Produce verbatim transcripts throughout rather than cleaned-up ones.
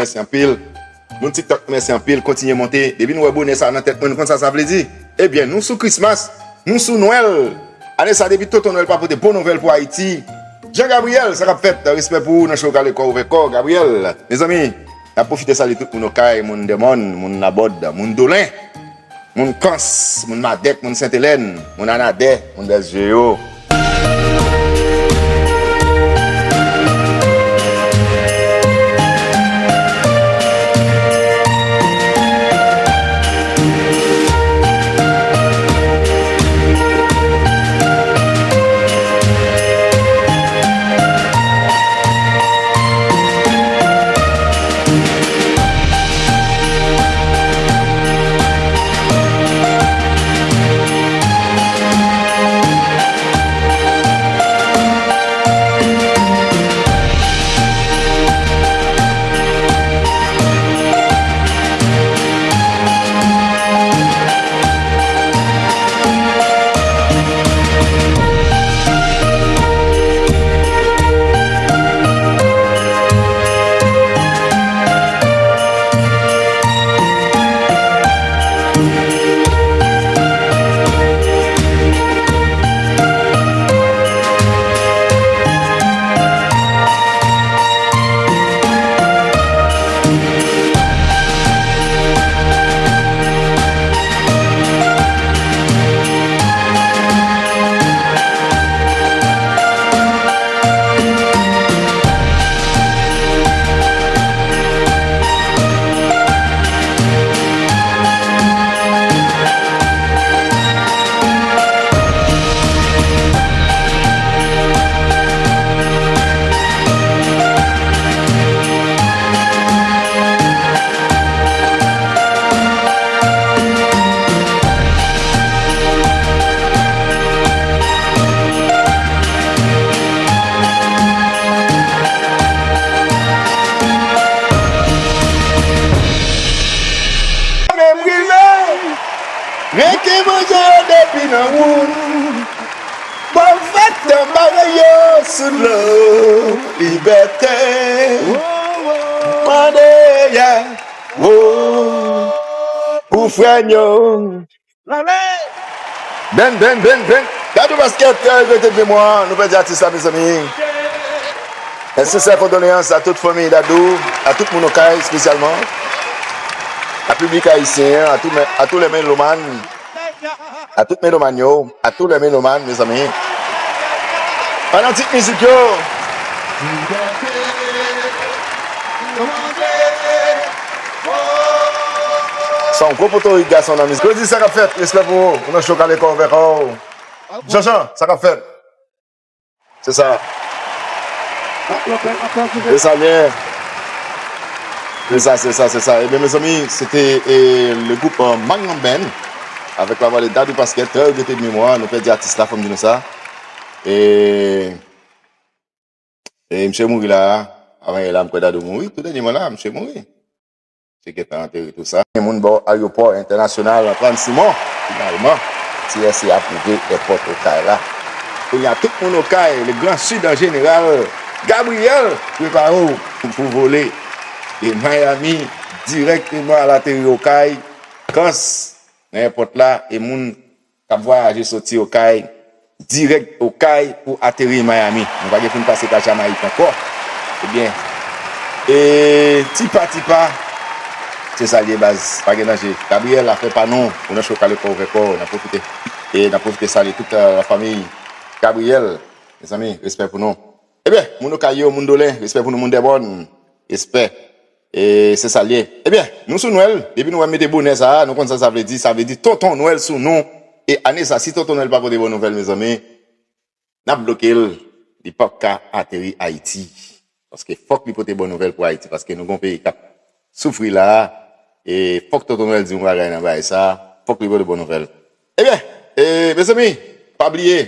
Mèsi anpil. Moun TikTok, mèsi anpil. Kontinye monte. Depi nou wè bonè sa nan tèt mwen, nou konn sa sa vle di. Ebyen, nou sou Christmas. Nou sou Nwèl. Ane sa, depi Tonton Nwèl pa pote bon nouvèl pou Ayiti. Jean Gabriel, sa k ap fèt? Respè pou ou, nan cho kale kò ouvè kò, Gabriel. Mezanmi, n ap pwofite salye tout moun Okay, moun Dèmòn, moun Labòd, moun Dolen. Moun Kans, moun Madèk, moun Sentelèn, moun Anadè, moun Bèlzye yo. Menm rive, rete manje yo depi nan wout. Bon fèt, bare yo sou dlo, libète. Mande, yeah, oh, pou frè m yo. Ben, ben, ben, ben. Dadou Basket, trè regrete de memwa. Nou pèdi atis la, mezanmi. Mes sincères condoléances à tout fanmi Dadou, a tout moun Okay espesyalman, a piblik ayisyen an, a tout, a tout lè melomàn, a tout melomàn yo, a tout lè melomàn, mezanmi. Fanatik mizik yo. Se yon gwo potorik gason nan mizik. Claudy, sa k ap fèt? Respè pou ou. Ou nan cho kale kò ouvè kò. Jean Jean, sa k ap fèt? Se sa. Se sa, byen. Se sa, se sa, se sa. Ebyen, mezanmi, se te, e, le group, e, Magnum Band avèk la vwa de Dadou Basket, trè regrete de memwa. Nou pèdi atis la, fò m di nou sa. E, e misye mouri la, avan yè la, m kwè Dadou mouri. Tou dènyèman la, misye mouri. Se gentan antere tou sa. Gen moun bò ayewopò entènasyonal Antoine Simon. Finalman, T S A apwouve èpòt Okay la. Kounye a, tout moun Okay, le Grand Sud an jeneral, Gabriel, prepare w pou vole de Miami dirèkteman al ateri Okay, Kans, nan èpòt la, e moun k ap vwayaje soti Okay, dirèk Okay pou ateri Miami. Nou pa gen pou n pase pa Jamayik ankò. Ebyen, e tipa tipa, se sa l ye baz, pa gen danje. Gabriel, afè pa nou, ou nan cho kale kò ouvè kò, n ap pwofite. E n ap pwofite salye tout, e, lafanmi Gabriel. Mezanmi, respè pou nou. Ebyen, moun Okay yo, moun Dolen, respè pou nou, moun Dèmòn, respè. E se sa l ye. Ebyen, nou sou Nwèl. Depi nou wè m mete bonè sa a, nou konn sa sa vle di. Sa vle di Tonton Nwèl sou nou. E ane sa, si Tonton Nwèl pa pote bon nouvèl, mezanmi, n ap bloke l. Li p ap ka ateri Ayiti. Paske fòk li pote bon nouvèl pou Ayiti. Paske nou gon peyi k ap soufri la a. E fòk Tonton Nwèl di yon bagay nan bagay sa a. Fòk li pote bon nouvèl. Ebyen, e, mezanmi, pa bliye,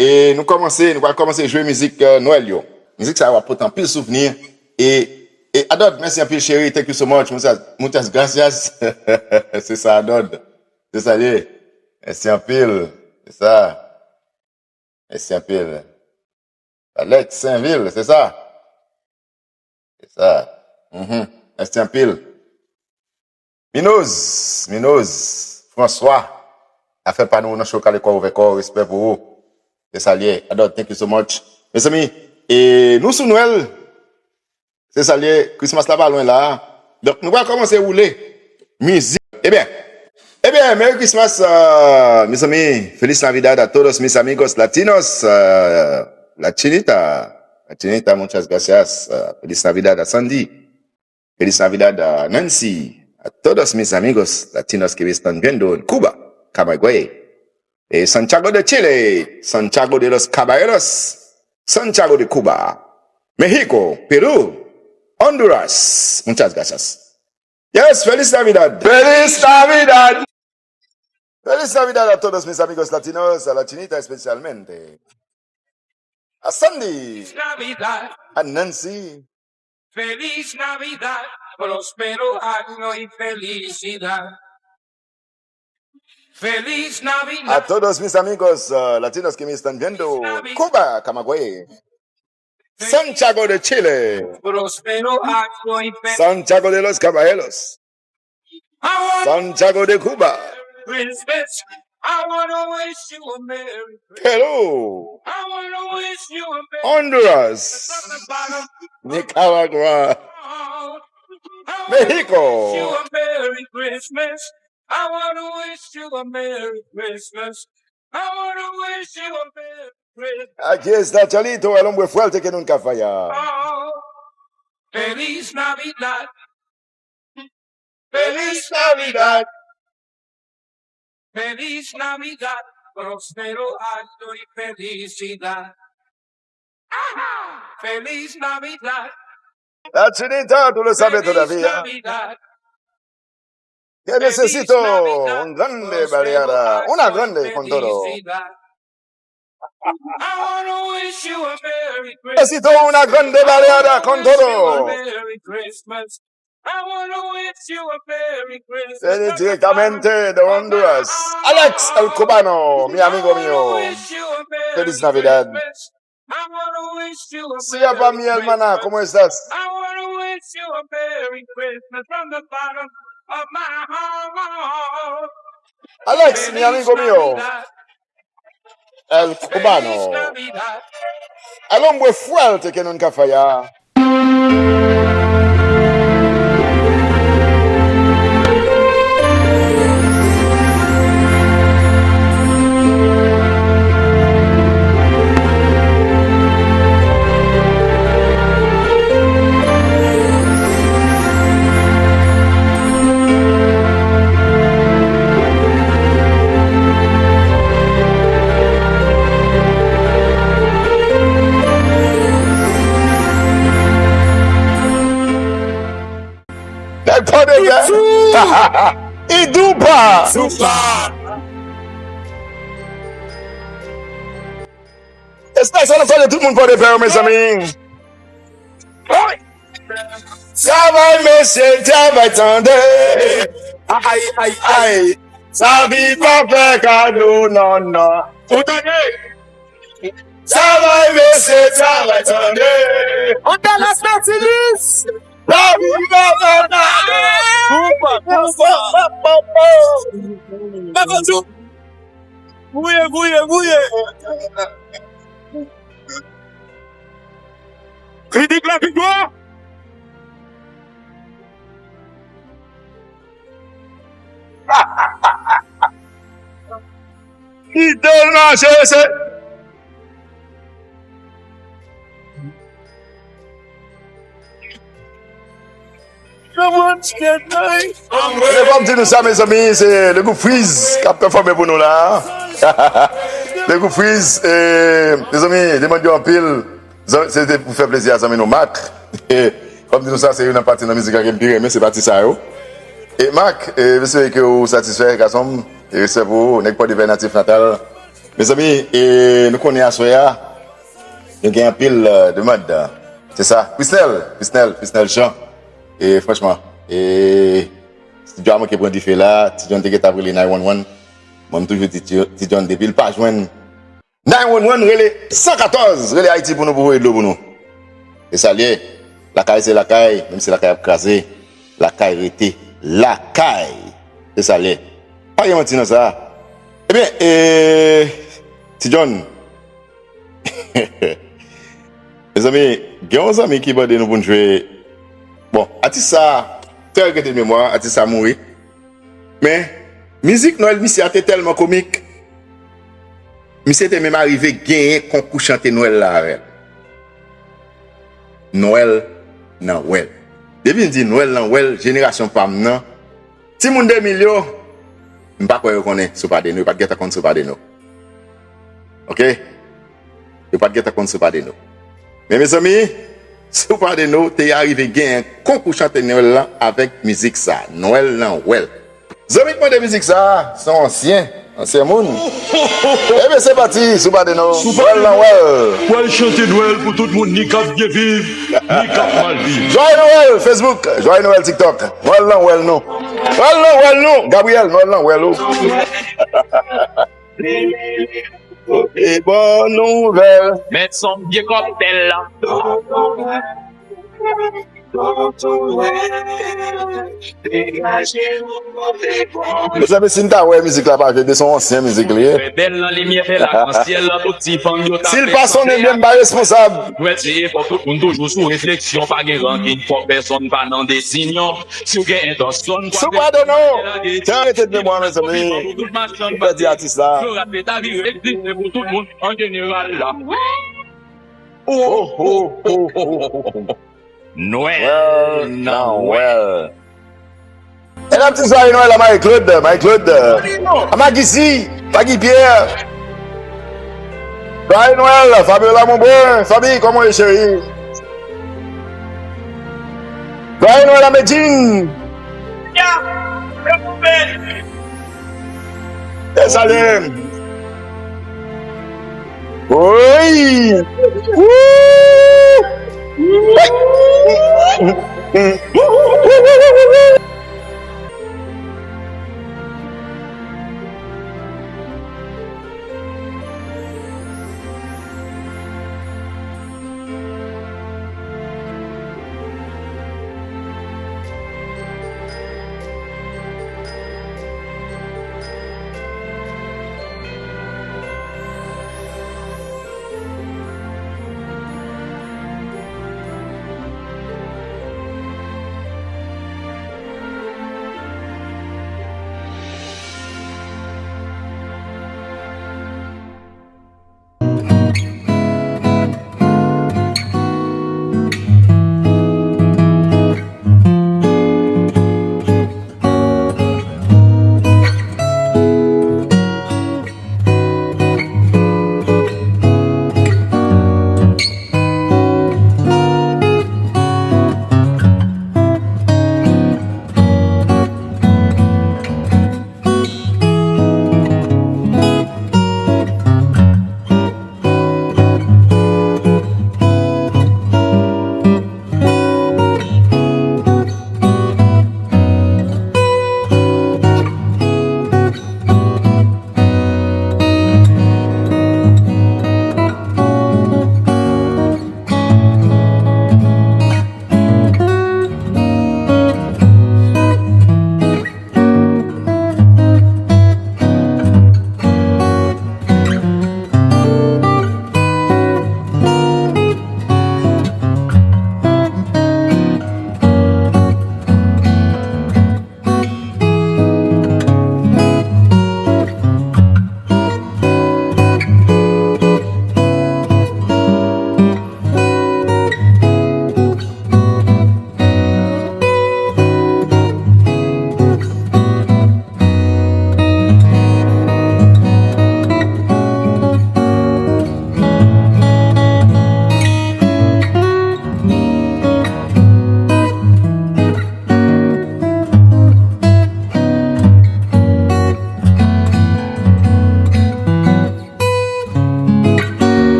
e, nou kòmanse, nou pral kòmanse jwe mizik, e, Nwèl yo. Mizik sa yo ap pote anpil souvni. E, e, Adòd, mèsi anpil, cheri. Thank you so much. Muchas, muchas gracias. Se sa, Adòd. Se sa l ye. Mèsi anpil. Se sa. Mèsi anpil. Alex Sainvil, se sa? Se sa. Mhm. Mèsi anpil. Minoz, Minoz, François, afè pa nou nan cho kale kò ouvè kò, respè pou ou. Se sa l ye. Adot, thank you so much. Mezanmi, e nou sou Nwèl. Se sa l ye. Christmas la pa lwen la. Donk, nou pral kòmanse woule mizik. Ebyen, ebyen, Merry Christmas, euh, mezanmi. Feliz Navidad a todos mis amigos latinos, euh, la chinita, la chinita, muchas gracias, euh, Feliz Navidad a Sandy. Feliz Navidad a Nancy, a todos mis amigos latinos que me están viendo en Cuba, Camagüey, eh, Santiago de Chile, Santiago de los Caballeros, Santiago de Cuba, México, Perú, Honduras. Muchas gracias. Yes, feliz Navidad. Feliz Navidad. Feliz Navidad a todos mis amigos latinos, a la chinita especialmente. A Sandy. Feliz Navidad. A Nancy. Feliz Navidad, próspero año y felicidad. Feliz Navidad. A todos mis amigos, uh, latinos que me están viendo, Cuba, Camagüey, Santiago de Chile, Santiago de los Caballeros, Santiago de Cuba, Perú, Honduras, Nicaragua, México. Aquí está Cholito, el hombre fuerte que nunca falla. Feliz Navidad. Feliz Navidad. Feliz Navidad. Próspero año y felicidad. Ajá. Feliz Navidad. La chinita, tú lo sabes todavía. Que necesito un grande baleada, una grande con todo. Necesito una grande baleada con todo. Viene directamente de Honduras. Alex el Cubano, mi amigo mío. Feliz Navidad. Sia pa mi hermana, ¿cómo estás? Alex, mi amigo mío. El Cubano. El hombre fuerte que nunca falla. Nèg pa de bè. Idou pa. Espesyal ansanm tout moun Pòdepè yo, mezanmi. Travay, mesye, travay, tande. Ay, ay, ay. Sa vi pa fè kado, non, non. Ou tande? Travay, mesye, travay, tande. Ou te Las Matilis. Sa vi pa fè kado. Pou pa, pou pa, pou pa, pou pa. Gouye, gouye, gouye. Kritik la pi fò. Kite l mache, se. Mwen pa di nou sa, mezanmi, se le gwoup Freeze k ap pèfòme pou nou la. Le gwoup Freeze, e, mezanmi, demann yo anpil. Zan-, se te pou fè plezi a zanmi nou Mak. Kòm di nou sa, se youn nan pati nan mizik la ke m pi renmen, se pati sa yo. E Mak, e, m espere ke ou satisfè, gason m. E respè pou ou, nèg Pòdepè natif natal. Mezanmi, e, nou konnen aswè a, nou gen anpil, e, demann. Se sa. Frisnel, Frisnel, Frisnel Jean. E franchman, e, estidyo a manke pran dife la, Ti John te gentan ap rele nine one one. Mwen, m toujou di Ti, Ti John, depi l pa jwenn nine one one, rele san katòz, rele Ayiti pou nou, pou voye dlo pou nou. E sa l ye. Lakay se lakay, menm si lakay ap kraze. Lakay rete lakay. Se sa l ye. Pa gen manti nan sa. Ebyen, e, Ti John. Mezanmi, gen yon zanmi ki mande nou pou n jwe. Bon, atis sa, trè regrete de memwa, atis sa mouri. Men, mizik Nwèl misye a te tèlman komik. Misye te menm arive genyen konkou chante Nwèl la avè l. Nwèl nan Wèl. Depi m di Nwèl nan Wèl, jenerasyon pa m nan, timoun de mil yo, m pa kwè yo konnen Sopadeno, yo pa t gentan konn Sopadeno. Oke? Yo pa t gentan konn Sopadeno. Men mezanmi, Sopadeno te arive genyen konkou chante Nwèl lan avèk mizik sa, Nwèl nan Wèl. Zanmi k mande mizik sa, se yon ansyen, ansyen moun. Ebyen se pati, Sopadeno, Nwèl nan Wèl. Pral chante Nwèl pou tout moun, ni k ap byen viv, ni k ap mal viv. Jwaye Nwèl Facebook, Jwaye Nwèl TikTok, Nwèl nan Wèl nou. Nwèl nan Wèl nou, Gabriel, Nwèl nan Wèl ou. E bon nouvèl. Mèt son vye kòktèl la. Mezanmi, si n ta wè mizik la pa vye, se yon ansyen mizik li ye. Fè bèl nan limyè, fè lakansyèl nan tout ti fanm yo ta. Si l pa sonnen byen, m pa responsab. Nwèl se epòk tout moun toujou sou refleksyon, pa gen rankin, fòk pèsonn pa nan dezinyon. Si w gen entansyon, Sopadeno, te arete de memwa, mezanmi. Pèdi atis la. Yo rate ta vire egziste pou tout moun an jeneral la. Oh, oh, oh, oh, oh, oh. Nwèl nan Wèl. E n ap di jwaye Nwèl a Marie Claude, Marie Claude, a Magizi, Pagi Pierre. Jwaye Nwèl, Fabiola Monbrun, Fabi, kòman w ye, cheri? Jwaye Nwèl a Medjine. E salye m. Woy! Woo! Hey!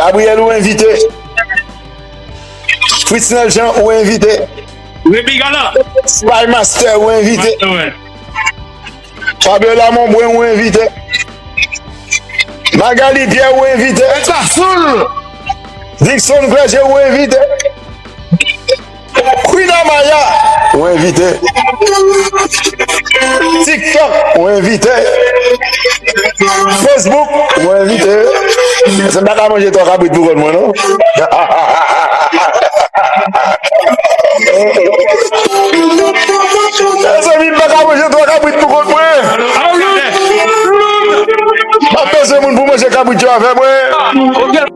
Gabriel, ou envite. Fritznel Jean, ou envite. Remy Galant. Spy Master, ou envite. Fabiola Monbrun, ou envite. Magali Pierre, ou envite. Dixon Clergé, ou envite. Queen Amaya, ou envite. TikTok, ou envite. Facebook, ou envite. Se m pa ka manje twa kabrit pou kont mwen, non. Mezanmi, m pa ka manje twa kabrit pou kont mwen. M ap bezwen moun pou manje kabrit yo avè mwen.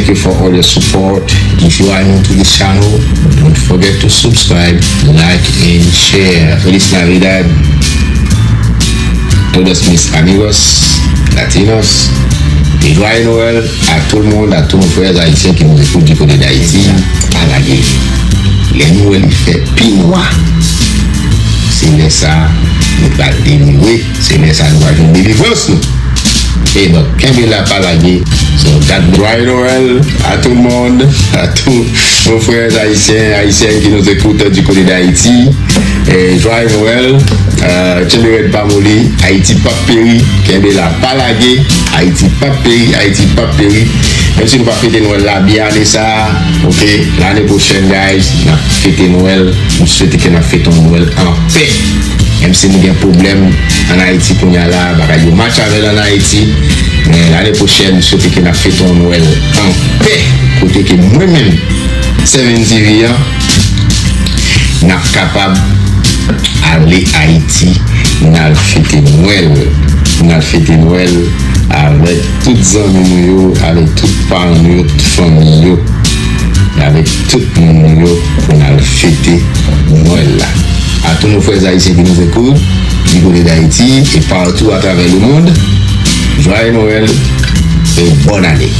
Thank you for all your support. If you are new to this channel, don't forget to subscribe, like, and share. Feliz Navidad, todos mis amigos latinos. Et joyeux Noël à tout le monde, à tous nos frères haïtiens qui nous écoutent du côté d'Haïti. Pa lage. Lè nou wè li fè pi nwa, se lè sa nou pral delivre. Se lè sa nou va jwenn delivrans nou. E donk, kenbe la, pa lage. So, gad, joyeux Noël à tout le monde, à tous nos frères haïtiens, haïtiennes qui nous écoutent du côté d'Haïti. Et joyeux Noël. Euh, kenbe rèd, pa moli. Ayiti p ap peri. Kenbe la, pa lage. Ayiti p ap peri, Ayiti p ap peri. Menm si nou pa fete Nwèl la byen ane sa a, ok, lane pwochèn, guys, n ap fete Nwèl. M swete ke n ap fete yon Nwèl an pè. Menm si nou gen pwoblèm ann Ayiti kounye a la, bagay yo match avè l ann Ayiti, men lane pwochèn, m swete ke n ap fete yon Nwèl an pè, kote ke mwen menm, Seven T V an, n ap kapab ale Ayiti, n al fete Nwèl, n al fete Nwèl avèk tout zanmi nou yo, avèk tout paran nou yo, tout fanmi yo, avèk tout moun nou yo pou n al fete Nwèl la. À tous nos frères haïtiens qui nous écoutent, du côté d'Haïti et partout à travers le monde, joyeux Noël et bonne année.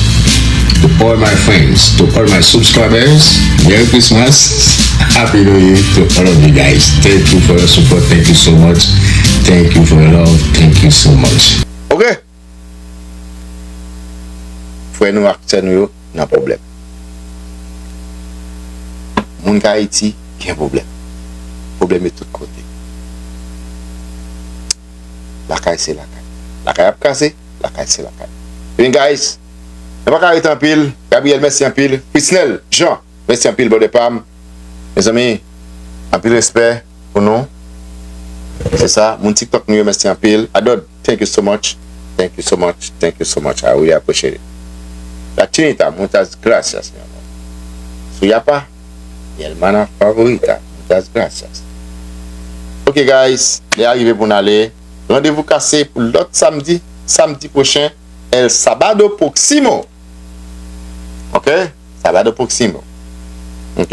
To all my friends, to all my subscribers, Merry Christmas, Happy New Year to all of you guys. Thank you for your support, thank you so much, thank you for your love, thank you so much. Ok. Frè nou ak sè nou yo nan pwoblèm. Moun k Ayiti gen pwoblèm. Pwoblèm yo tout kote. Lakay se lakay. Lakay ap kraze, lakay se lakay. Ebyen, guys, nou pa ka rete anpil. Gabriel, mèsi anpil. Frisnel Jean, mèsi anpil, brother pa m. Mezanmi, anpil respè pou nou. Se sa, moun TikTok nou yo, mèsi anpil. Adod, thank you so much. Thank you so much. Thank you so much. I really appreciate it. La Chinita, muchas gracias, mi amor. Suyapa, mi hermana favorita, muchas gracias. Ok, guys, lè a rive pou n ale. Randevou kase pou lòt samdi, samdi pwochen, El Sabado Próximo. Ok? Sabado próximo. Ok?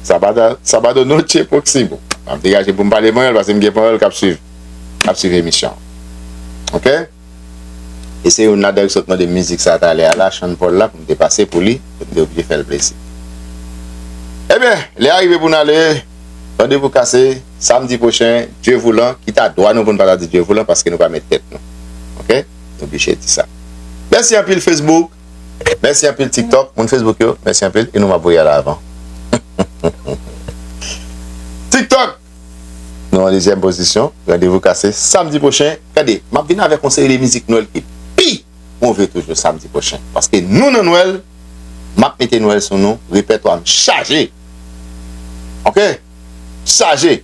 Sabado, Sabado noche próximo. M ap degaje pou m pale panyòl paske m gen panyòl k ap swiv, k ap swiv emisyon an. Ok? E se youn ladan yo ki sot mande mizik sa talè a la, Sean Paul la, pou m te pase pou li, pou m te oblije fè l plezi. Ebyen, lè a rive pou n ale, randevou kase, samdi pwochen, Dye voulan, ki ta dwa nou pou n pa ta di Dye voulan, paske nou pa met tèt nou. Ok? Nou oblije di sa. Mèsi anpil Facebook, mèsi anpil TikTok, moun Facebook yo, mèsi anpil, e nou m ap voye al avan. TikTok! Nou an dezyèm pozisyon, randevou kase samdi pwochen. Gade, m ap vin avèk yon seri de mizik Nwèl ki pi move toujou samdi pwochen. Paske nou nan Nwèl, m ap mete Nwèl sou nou, repètwa m chaje. Ok? Chaje!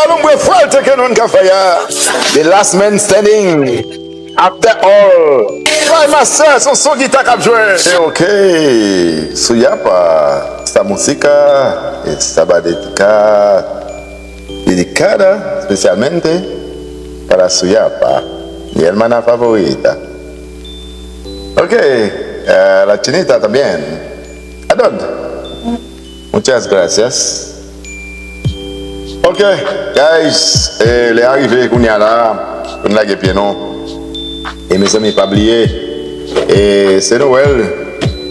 Nombre fuerte que nunca falla. The last man standing. After all. Fly Master, se yon son gita k ap jwe. Ok. Suyapa. Esta música está dedicada, dedicada especialmente para Suyapa, mi hermana favorita. Ok. Eh, la chinita también. Adon. Muchas gracias. Ok, guys, eh, lè a rive kounye a la pou n lage pye nou. E mezanmi, pa bliye, eh, se Nwèl.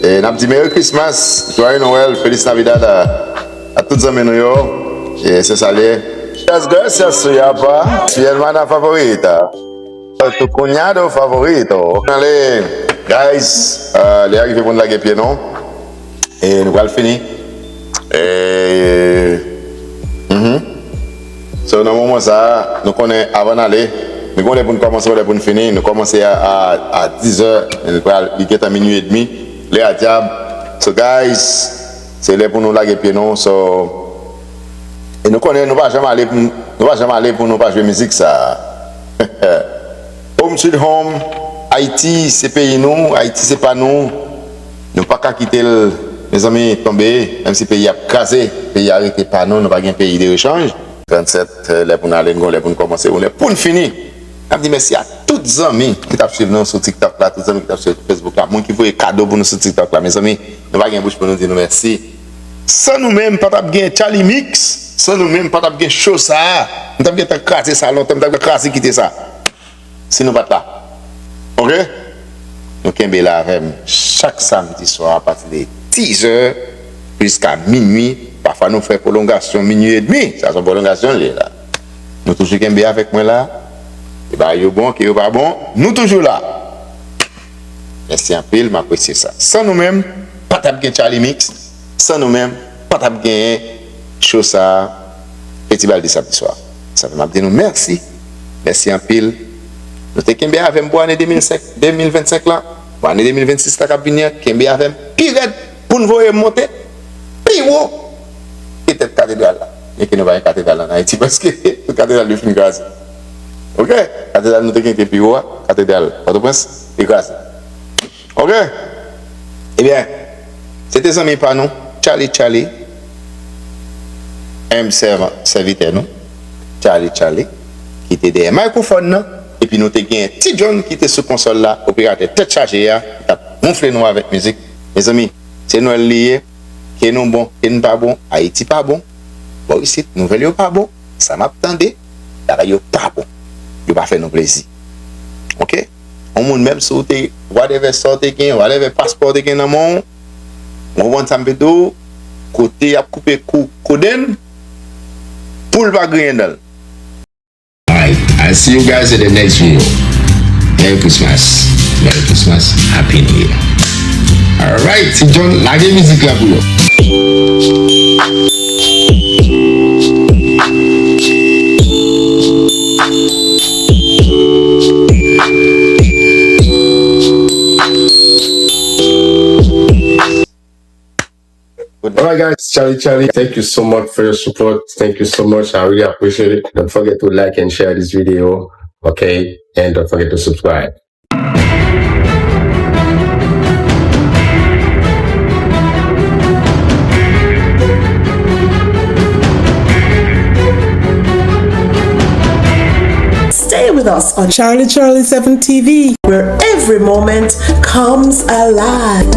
E n ap di Merry Christmas, Joyeux Noël, Feliz Navidad a, a tout zanmi nou yo. E se sa l ye. Muchas gracias, Suyapa, mi hermana favorita. Tu cuñado favorito. Ale, guys, eh, lè a rive pou n lage pye nou. E nou pral fini. E, mhm. So, nan moman sa a, nou konnen avan n ale, nou gon lè pou n kòmanse, gon lè pou n fini. Nou kòmanse a, a, a dizè, e nou pral, li gentan minui edmi, lè a dyab. So, guys, se lè pou nou lage pye nou. So, e nou konnen nou pa janm ale pou, nou pa janm ale pou nou pa jwe mizik sa a. Home sweet home, Ayiti se peyi nou, Ayiti se pa nou. Nou pa ka kite l, mezanmi, tonbe, menm si peyi a ap kraze, peyi a rete pa nou, nou pa gen peyi de rechanj. Trannsèt, eh, lè pou n ale, n gon lè pou n kòmanse, gon lè pou n fini. N ap di mèsi a tout zanmi ki t ap swiv nou sou TikTok la, tout zanmi ki t ap swiv Facebook la, moun ki voye kado pou nou sou TikTok la, mezanmi, nou pa gen bouch pou nou di nou mèsi. San nou menm, pa t ap gen Charly Mix, san nou menm, pa t ap gen show sa a. Nou t ap gentan kraze sa lontan, nou t ap kraze kite sa. Si nou pa t la. Ok? Nou kenbe la avè m chak samdi swa apati de dizè jiska minui. Pafwa nou fè pwolongasyon minui edmi. Sa se yon pwolongasyon li ye la. Nou toujou kenbe avèk mwen la. Ke bagay yo bon, ke yo pa bon, nou toujou la. Mèsi anpil, m apresye sa. San nou menm, pa t ap gen Charly Mix. San nou menm, pa t ap genyen show sa a, Petit Balde samdi swa. Sa fè m ap di nou mèsi. Mèsi anpil. Nou te kenbe avè m pou ane de mil senk, de mil vennsenk la. Pou ane de mil vennsis la k ap vini an, kenbe avè m pi rèd pou n voye m monte pi wo ke tèt katedral la. Byenke nou pa gen katedral ann Ayiti, paske tout katedral yo fin kraze. Ok? Katedral nou te gen ki te pi wo a, katedral Pòtoprens, li kraze. Ok? Ebyen, se te zanmi pa nou, Charly Charly, enb sèvan, sèvitè nou, Charly Charly, ki te dèyè mikrofòn nan, epi nou te gen Ti John ki te sou konsòl la, operatè tèt chaje a, ki t ap wonfle nou avèk mizik. Mezanmi, se Nwèl li ye, ke nou bon, ke n pa bon, Ayiti pa bon, bò isit, nouvèl yo pa bon, sa m ap tande, bagay yo pa bon, yo pa fè nou plezi. Ok? Yon moun, menm si w te, whatever sa w te gen, whatever paspò w te gen nan men w, w konprann sa m vle di w, kote y ap koupe kou kodenn, poul pa griyen dan l. Alright, I'll see you guys in the next video. Merry Christmas. Merry Christmas. Happy New Year. Alright, Ti John, lage mizik la pou yo. Alright, guys, Charly Charly, thank you so much for your support. Thank you so much. I really appreciate it. Don't forget to like and share this video, okay? And don't forget to subscribe. Stay with us on Charly Charly seven T V, where every moment comes alive.